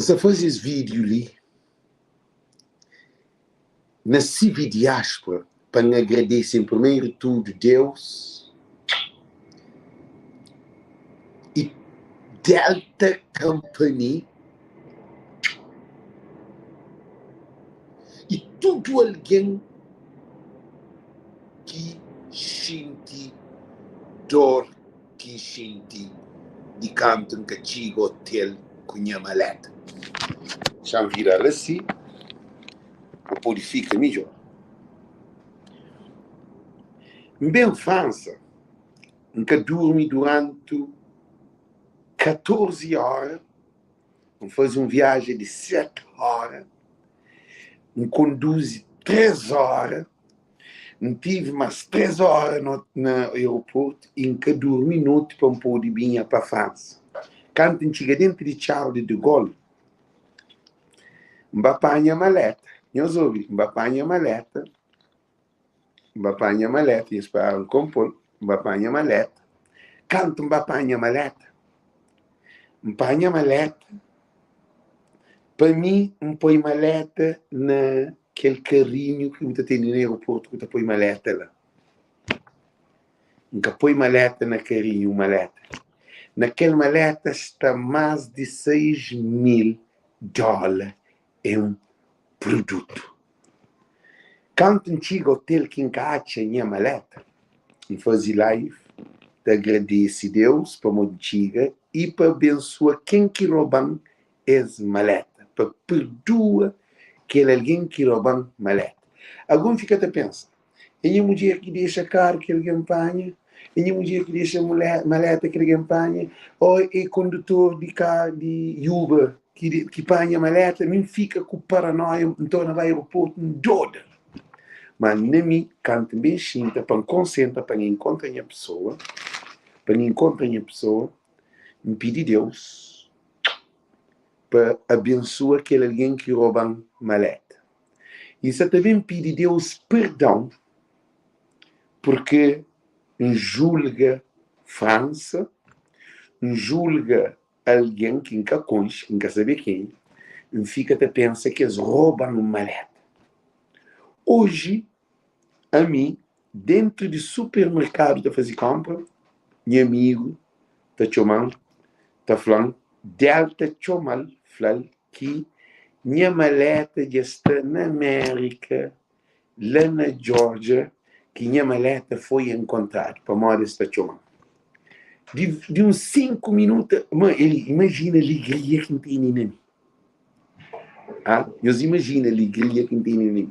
N sta faze es vídiu li na CV Diáspora pa N agradese en primeru tudu Deus i Delta Company i tudu algen ki xinti dor ki N xinti di kantu N ka txiga otel ku nha maleta. Xa-m vira-l asi pa pode fika midjór. N ben Fransa, N ka durmi durantu 14 óra, N faze un viajen di 7 óra, N konduzi 3 óra. N tive más 3 óra na aeroportu i N ka durmi noti pa N pode binha pa Fransa. Kantu N txiga déntu di Charles de Gaulle, N ba panha maléta. Nhos obi, N ba panha maléta, N ba panha maléta, nhos spera N konpo-l, N ba panha maléta. Kantu N ba panha maléta, N panha maléta, pa mi N poi maléta na Kel karinhu ki bu ta tene na aeroportu ku ta poi maleta la. N ka poi maleta na karinhu, maleta. Na kel maleta sta más di 6 mil dóla en produtu. Kantu N txiga otel ki N ka atxa nha maleta, N faze live ta agradese Deus pamodi N txiga i pa abensua ken ki roba-m es maleta, pa perdua kel algen ki roba-m maleta. Algun fika ta pensa, É nha mudjer ki dexa karu ki algen panha? É nha mudjer ki dexa maleta ki algen panha? Ô é kondutor di karu di Uber ki panha maleta? Mi N fika ku paranoia, N torna bai aeroportu, N doda. Má na mi, kantu N ben xinta pa N konsentra pa N inkontra nha pesoa, pa N inkontra nha pesoa, N pidi Deus pa abensua kel algen ki roba-m maleta. I N sta ta ben pidi Deus perdon purkê N julga Fransa, N julga algen ki N ka konxe, ki N ka sabe kenha, N fika ta pensa ki es roba-m maleta. Oji, ami, dentu di supermerkadu ta faze konpra, nha amigu ta txoma-m, ta fla-m, Delta txoma-l, fla-l ki nha maleta dja sta na Mérika, la na Georgia, ki nha maleta foi enkontradu, pamodi es ta txoma-m. Di, di uns 5 minutu, ma el imajina alegria ki N tene na mi. Ah, nhos imajina alegria ki N tene na mi.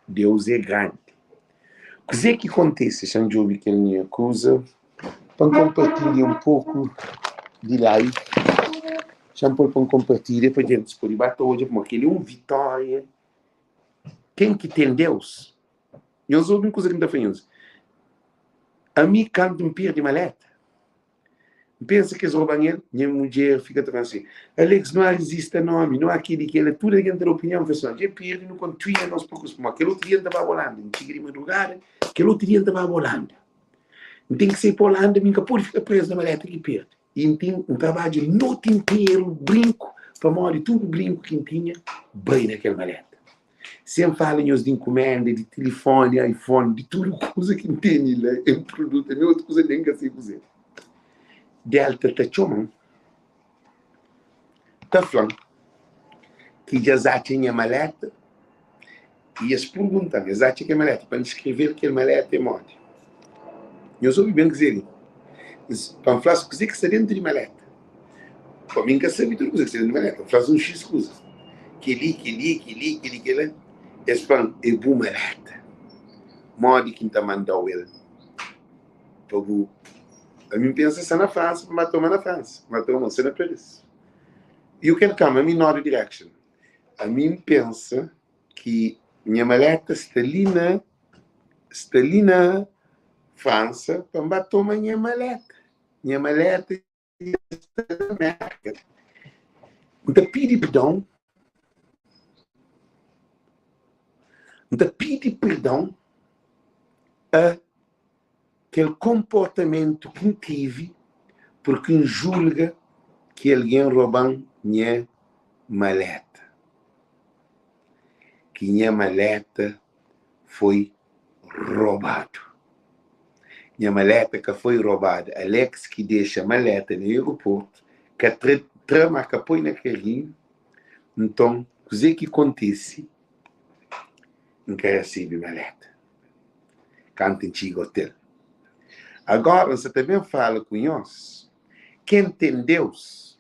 Deus é grandi. Kuzê ki kontise? Xa-m djobe kel nha kuza pa N konpartilha un poku di live. Xa-m pô-l pa N konpartilha pa djentis pode ba ta odja pamodi kel-li é un vitória. Ken ki ten Deus? Nhos obi un kuza ki N ta fla nhos. Ami, kantu N perde maleta, N pensa ki es roba-m el, nha mudjer fika ta fla-m si, Alex, no há rizista nomi, no há keli, kela, tudu algen ta da opinion, N fla si, no, dja pirdi, nu kontinua nos perkursu, pamodi kel otu dia N ta baba Olanda, N txiga di madrugada, kel otu dia N ta baba Olanda, N ten ki sai pa Olanda, mi N ka pode fika prezu na maleta ki pirdi, i N ten, N trabadja noti interu, brinku, pamodi tudu brinku ki N tinha bai na kel maleta. Sen fala nhos di nkumenda, di tilifoni, iPhone, di tudu kuza ki N tene la en produtu, ami otu kuza nen ka sai kuzê. Delta ta txoma-m, ta fla-m ki dja es atxa nha maleta i es purgunta-m, es atxa kel maleta, pa N skrebe-l kel maleta é modi. Nhos obi ben kuzê li, pa N fla-s kuzê ki sta dentu di maleta. Pa mi N ka sabe tudu kuza ki sta dentu di maleta. N fla-s un xis kuza, kel-li, kel-li, kel-li, kel-li, kel-la. Es fla-m, É bu maleta. Modi ki N ta manda-u el pa bu. Ami N pensa sta na Fransa, pa N ba toma na Fransa. N ba toma, sta na Paris. You can come, ami N order direction. Ami N pensa ki nha maleta sta li na, sta li na Fransa pa N ba toma nha maleta. Nha maleta sta na Merka. N ta pidi perdon, N ta pidi perdon a kel konportamentu ki N tive purki N julga ki algen roba-m nha. maleta. Ki nha maleta foi robadu. Nha maleta ka foi robadu. Alex ki dexa maleta na aeroportu, ka tra, tra ma ka poi na karinhu. Nton, kuzê ki kontise? N ka resebe maleta kantu N txiga otel. Agora N sa ta ben fala ku nhos, ken ten Deus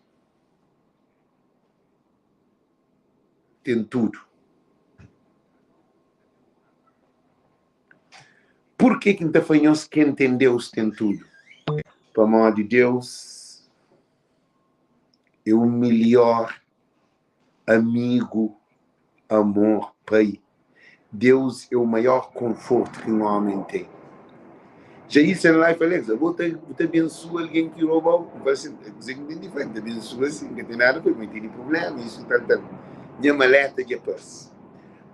ten tudu. Purke ki N ta fla nhos ken ten Deus ten tudu? Pamodi Deus é o melhor amigu, amor, pai. Deus é o maior conforto ki un homem tem. Já isso em life, Alex, bu ta, bu ta abençoa alguém ki roubau. N fala assim, kuzê ki N ten di fla? N ta abençoa sim, N ka ten nada ku el, mas N tene problema, isso tal, tal. Nha maleta dja parse.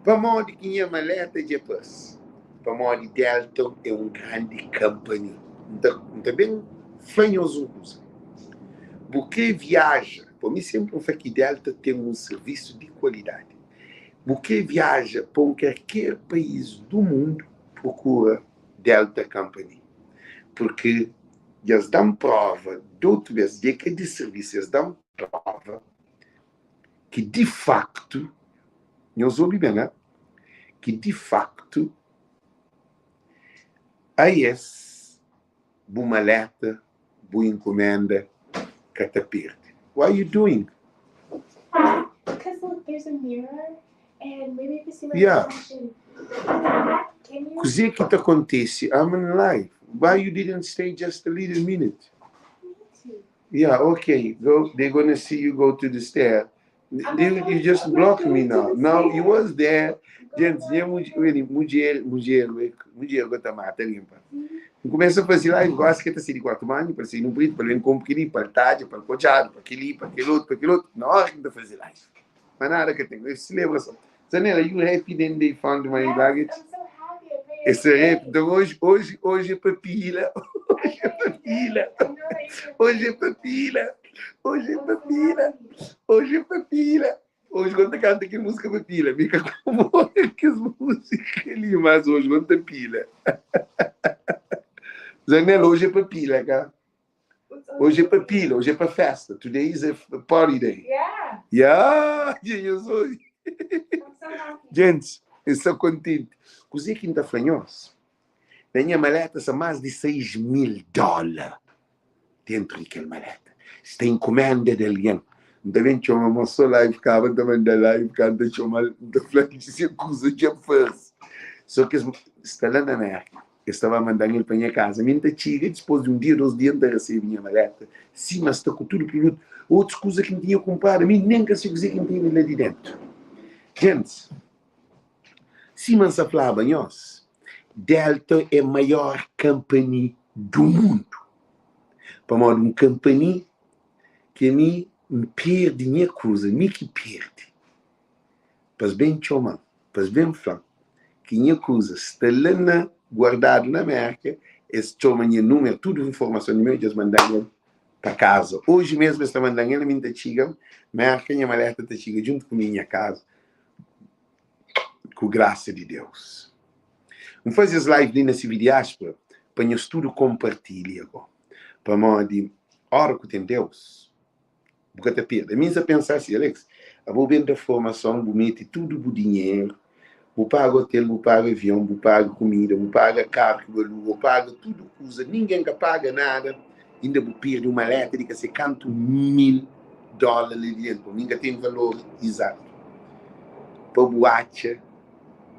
Pamodi ki nha maleta dja parse? Pamodi Delta é un grandi company. N ta, N ta ben fla nhos un kuza. Bu kre viaja Pa mi senpri N fla ki Delta ten un sirvisu di kualidadi. Bu kre viaja pa un kalker país du mundu, prokura Delta Company. Purki dja-s da-m prova dotu bes, dja ka di sirvisu, es da-m prova ki di faktu, nhos obi ben, ha, ki di faktu aes bu maleta, bu inkumenda ka ta perde. What are you doing? Because look, there's a mirror and maybe you can see my Yeah. reflection. Can you? Kuzê ki ta kontise? I'm in live. Why you didn't stay just a little minute? Me too. Yeah, okay. Go. They're gonna see you go to the stair. I'm They, not you going. just I'm not block me going to now. the Now you stairs. was there. I'm going Gente, nha down mulher, there. mulher, mulher, mulher, gota mata limpa. See? N kumesa faze live gosi ki ta sai di kuartu banhu pa sai nun priti pa ben konpo keli pa tadja pa kotxadu pa keli pa kel otu pa kel otu na ora ki N ta faze live ma nada ka ten es selebrason Zanela you happy then they found my Yes, luggage I'm so happy. I pray es every happy day. então hoje hoje hoje é pa pila I hoje é pray pa every pila day. I know that you're gonna hoje é find pa it. pila hoje é I'm pa so pila happy. hoje é pa pila hoje quando ta canta kel música pa pila fica com kes música ali mas hoje quando ta pila Zanel, hoje é pa pila, ka? What's Hoje hoje é pa for pila, hoje é pa festa. Today is a party day. Yeah, Yeah, eu sou. I'm so happy. Gente, eu sou contente. Kuzê ki N ta fla nhos? Na nha maleta sta más di 6 mil dólar dentro di kel maleta. Sta enkumenda di algen. N ta ben txoma mo so live kaba, N ta manda live ka, N ta txoma-l, N ta fla-l ki se kuza dja fase. So ki es sta la na Merka. Es ta ba manda-m el pa nha kaza. Mi N ta txiga, dispôs di un dia, dos dia, N ta resebe nha maleta, sima sta ku tudu produtu. Otus kuza ki N tinha kunpradu, mi nen ka se kuzê ki N tene la di déntu. Gentis, sima N sa flaba nhos, Delta é maior kanpani du mundu. Pamodi un kanpani ki ami N perde nha kuza, mi ki perde. Pa es ben txoma-m, pa es ben fla-m ki nha kuza sta la na guardadu na Merka, es txoma nha numeru, tudu informason di meu, dja es manda-m el pa kaza. Oji mesmu es ta manda-m el, ami N ta txiga Merka, nha maleta ta txiga djuntu ku mi nha kaza, ku grasa di Deus. N faze es live li na CV Diáspora pa nhos tudu konpartilha go, pamodi ora ku ten Deus, Bu ka ta perde. Ami N sa pensa asi, Alex, abo ben da formason, bu mete tudu bu dinheru, bu paga otel, bu paga avion, bu paga kumida, bu paga karu ki bu aluga, bu paga tudu kuza, ningen ka paga nada, inda bu perde un maleta di ka se kantu mil dola li di dentu, mi N ka ten valor izatu pa bu atxa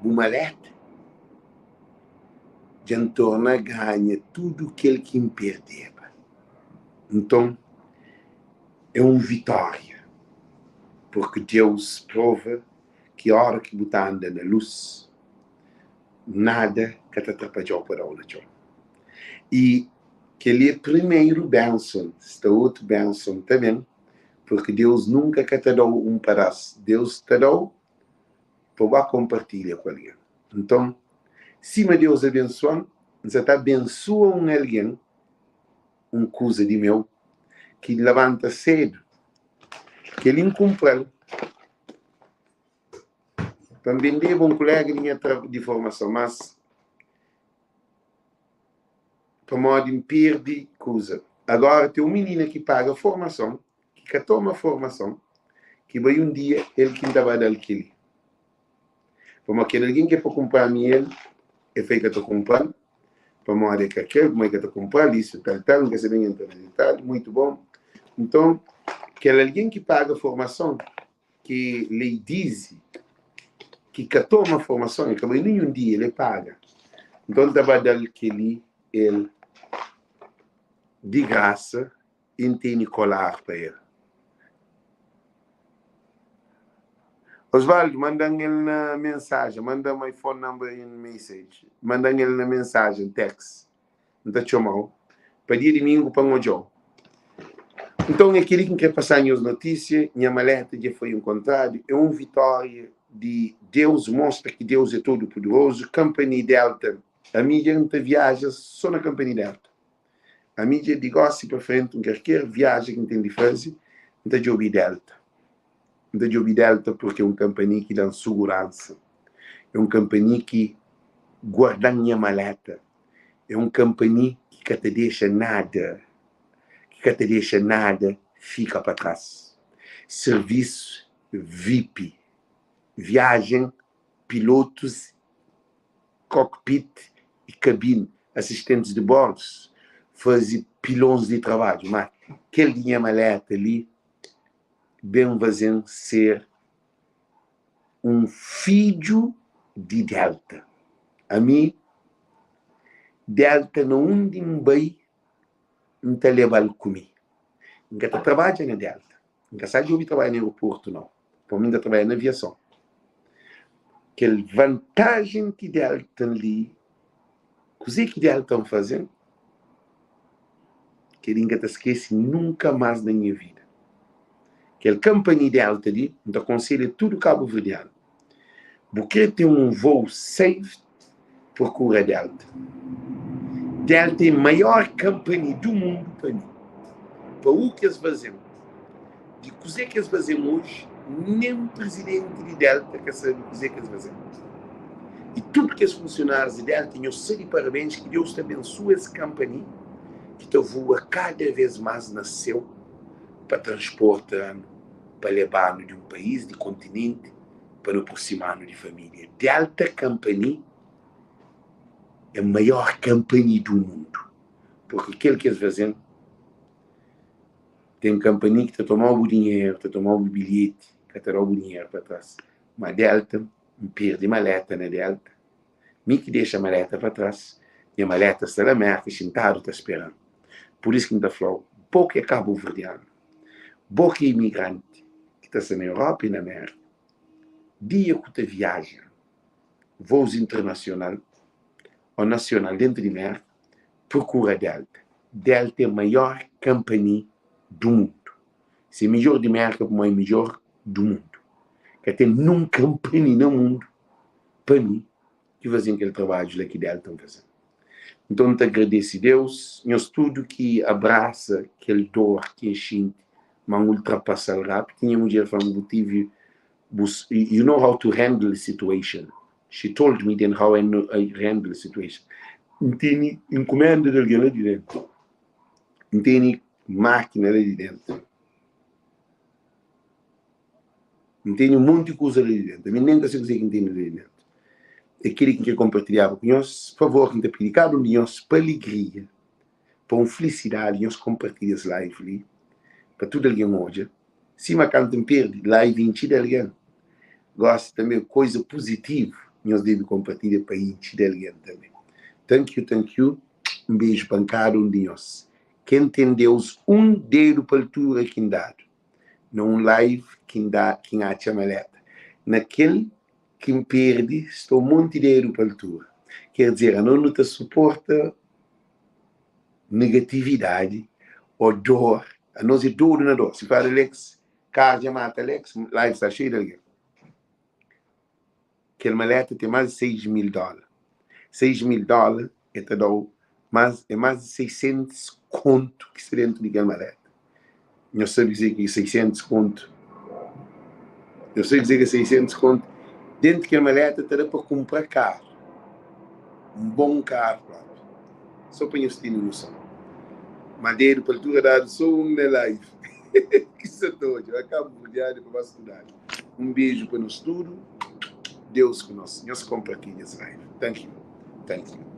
bu maleta. Dja N torna ganha tudu kel ki N perdeba. Nton, é un vitória, purki Deus prova ki óra ki bu ta anda na lus, nada ka ta trapadja-u pa da-u na txon. I kel-li é primeru benson, sta otu benson ta ben, purki Deus nunka ka ta da-u un padás, Deus ta da-u pa bu ba konpartilha ku algen. Nton, sima Deus abensua-m, N sa ta abensua un algen un kuza di meu ki labanta sedu, kel-li N kunpra-l. Pa N bendeba un kolega di nha di formason, mas pamodi N perde kuza. Agora ten un minina ki paga formason, ki ka toma formason, ki bai un dia, el ki N ta ba da-l kel-li. Pamodi kel algen ki é pa kunpra-m el, el fla el ka ta kunpra-l, pamodi el ka kre, pamodi el ka ta kunpra-l, isu, tal, tal, N ka sabe entra na detalhi, muitu bon. Nton, kel algen ki paga formason, ki lei dizi, ki ka toma formason, el ka bai ninhun dia, el é paga. Nton, N ta ba da-l kel-li el di grasa i N tene kolar pa el. Osvaldo, manda-m el na mensajen, manda my phone number in message, manda-m el na mensajen, text, N ta txoma-u pa dia dimingu pa N odja-u. Nton, é kel-li ki N kre pasa nhos notísia, nha maleta dja foi enkontradu, é un vitória di Deus, mostra ki Deus é todo poderozu, Company Delta, ami dja N ta viaja so na Company Delta. Ami dja di gosi pa frenti un karker viaja ki N ten di faze, N ta djobe Delta. N ta djobe Delta purki é un kanpania ki da-m suguransa, é un kanpania ki guarda-m nha maleta, é un kanpania ki ka ta dexa nada, ki ka ta dexa nada fika pa tras. Sirvisu vip, viajen, pilotus cockpit y cabine, asistentis di bordus faze pilons di trabadju, ma kel di nha maleta li ben faze-m ser un fidju di Delta. Ami, Delta na undi N bai, N ta leba-l ku mi. N ka ta trabadja na Delta. N ka sa djobe trabadja na aeroportu nau, pamodi mi N ta trabadja na aviason. Kel vantajen ki Delta li, kuzê ki Delta N faze-m, kel-li N ka ta skese nunka más na nha vida. Kel kanpani Delta li, N ta konselha tudu kabuverdianu, bu krê ten un vôu safe, prokura Delta. Delta é maior kanpani du mundu pa mi. Pa u ki es faze-m, di kuzê ki es faze-m oji, nen prizidenti di Delta ka sabe kuzê ki es faze-m. I tudu kes funsionárius di Delta, nhos sta di parabéns, ki Deus ta abensua es kanpani ki ta voa kada vês más na séu pa transporta-nu, pa leba-nu di un país, di kontinenti, pa nu aproxima-nu di família. Delta Company é maior company do mundo, porque kel ki es faze-m, ten company ki ta toma-u bu dinheru, ta toma-u bu bilheti, ka ta da-u bu dinheru pa tras. Ma Delta, N perde maleta na Delta, mi ki dexa maleta pa tras, nha maleta sta la Merka xintadu ta spera-m. Pur isu ki N ta fla-u, bo ki é kabuverdianu, bo ki é imigranti ki ta sta na Europa i na Merka, dia ku ta viaja vôus internasional ô nasional dentu di Merka, prokura Delta. Delta é maior kanpani du mundu. Si é midjor di Merka, pamodi é midjor du mundu. Ka ten nun kanpani na mundu, pa mi, ki faze-m kel trabadju la ki Delta faze-m. Nton, N ta agradese Deus, nhos tudu ki abrasa kel dor ki N xinti, ma N ultrapasa-l rápidu. Ti nha mudjer fla-m, Bu tive, bu, you know how to handle the situation. She told me then how I handle the situation. N tene enkumenda di algen la di déntu. N tene mákina la di déntu. N tene un monti kuza la di déntu. Ami nen ka sabe kuzê ki N tene la di déntu. É kel-li ki N krê konpartilhaba ku nhos. Favor, N ta pidi kada un di nhos pa alegria, pa un flisidadi, nhos konpartilha es live li pa tudu algen odja. Sima kantu N perde, live intxi di algen. Gósi tanbê, kuza puzitivu nhos debe konpartilha pa intxi di algen tanbê. Thank you, thank you. Un beju pa kada un di nhos. Ken ten Deus un dedu pa altura ki N dadu. Na un live ki N da ki N atxa maleta. Na kel ki N perde sta un monti dedu pa altura. Ker dizer, anos nu ta suporta negatividadi o dor. Anos é dodu na dor. Si fladu Alex, kar dja mata Alex, live sta xeiu di algen. Kel maleta ten más di 6 mil dóla. 6 mil dóla e ta da-u más, é más di 600 kontu ki sta dentu di kel maleta. Nhos sabe kuzê ki é 600 kontu? Nhos sabe kuzê ki é 600 kontu? Dentu kel maleta ta da pa kunpra karu, un bon karu propi. So pa nhos tene noson. Ma dedu pa altura dadu so un na live ki sa ta odja. Ba kabuverdianu pa ba studadu. Un beju pa nos tudu. Deus ku nos. Nhos konpartilha es live. Thank you. Thank you.